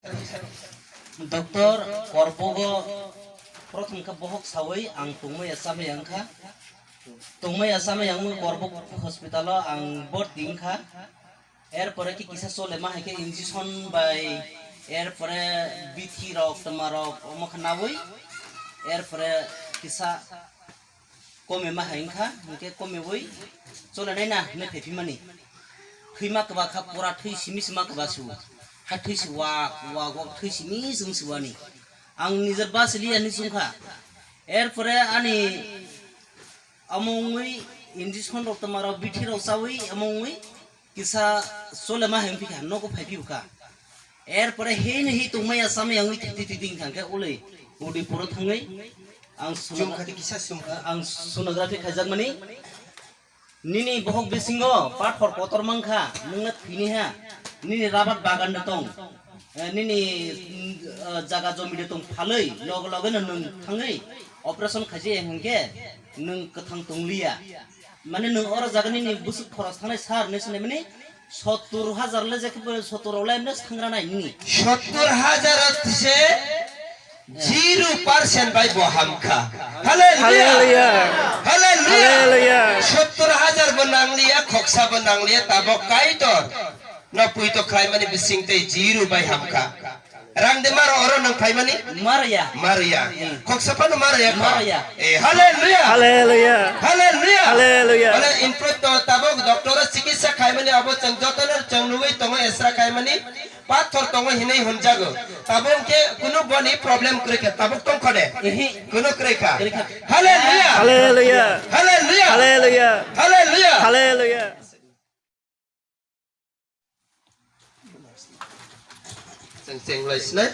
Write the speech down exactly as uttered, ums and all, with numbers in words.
Doctor Korbogo prothom khe bohok sawi ang tongmaya chamaya wngkha. Tongmaya chamaya wngwi Korbok hospital o ang borti wngkha. Erpore ki kisa cholema hai khe injection bai, erpore bithi rok, tma rok, omo khe nawi, erpore kisa komema hai wngkha, hinkhe komewi cholenai na hinwi phaiphi mani. Thwima kwbakha, pura thwi simi sima kwbasu. Ha thwi si wak, wak, wak thwi simi sung siwani. Ang nijer bas liya hinwi chungkha. Erpore ani amo wngwi injection rok tma rok bithi rok chawi amo wngwi kisa cholema hai wngphi kha, nogo phai phiyokha. Erpore hini hi tongmaya chamaya wngwi thiti thiti wngkha khe ulwi Udaipuro thangwi ang sono-, chumkha di kisa chumkha. Ang sonography khaijakmani. Nini bohok bisingo pathor kotor mankha, nwngno thwini ha. Nini rabat bagan de tong. Eh, nini, mm, eh, jaga jomi de tong phalwi, loge loge no nwng thangwi operation khaijaya hinkhe nwng kwthang tongliya. Mane nwng oro jaga nini bwswk khoros thangnai sir hinwi swnai mani sottur hajar le je khe sottur rok le emne thangra nai nini. Sottur hajar se zero percent bai bo hamkha. Hallelujah. Hallelujah. Hallelujah. Hallelujah. Sottur hajar bo nangliya, khoksa bo nangliya, tabok Kaitor no puito khlaimani bising tei zero bai hamkha. Rang de maro oro nang phaimani? Marya. Marya. Hmm. Khoksa phano marya kho? Marya. Eh, hallelujah. Hallelujah. Hallelujah. Hallelujah. Hallelujah. Improve to tabok doctor o chikitsa khaimani abo chwng jotono chwng nugwi tongo esra khaimani pathor tongo hinwi hwnjago. Tabok khe kunu boni problem kwrwi kha tabok tong kho de? Ehe. Kunu kwrwi kha. Kwrwi kha. Hallelujah. Hallelujah. Hallelujah. Hallelujah. Hallelujah. Hallelujah. Cheng cheng lai sinai.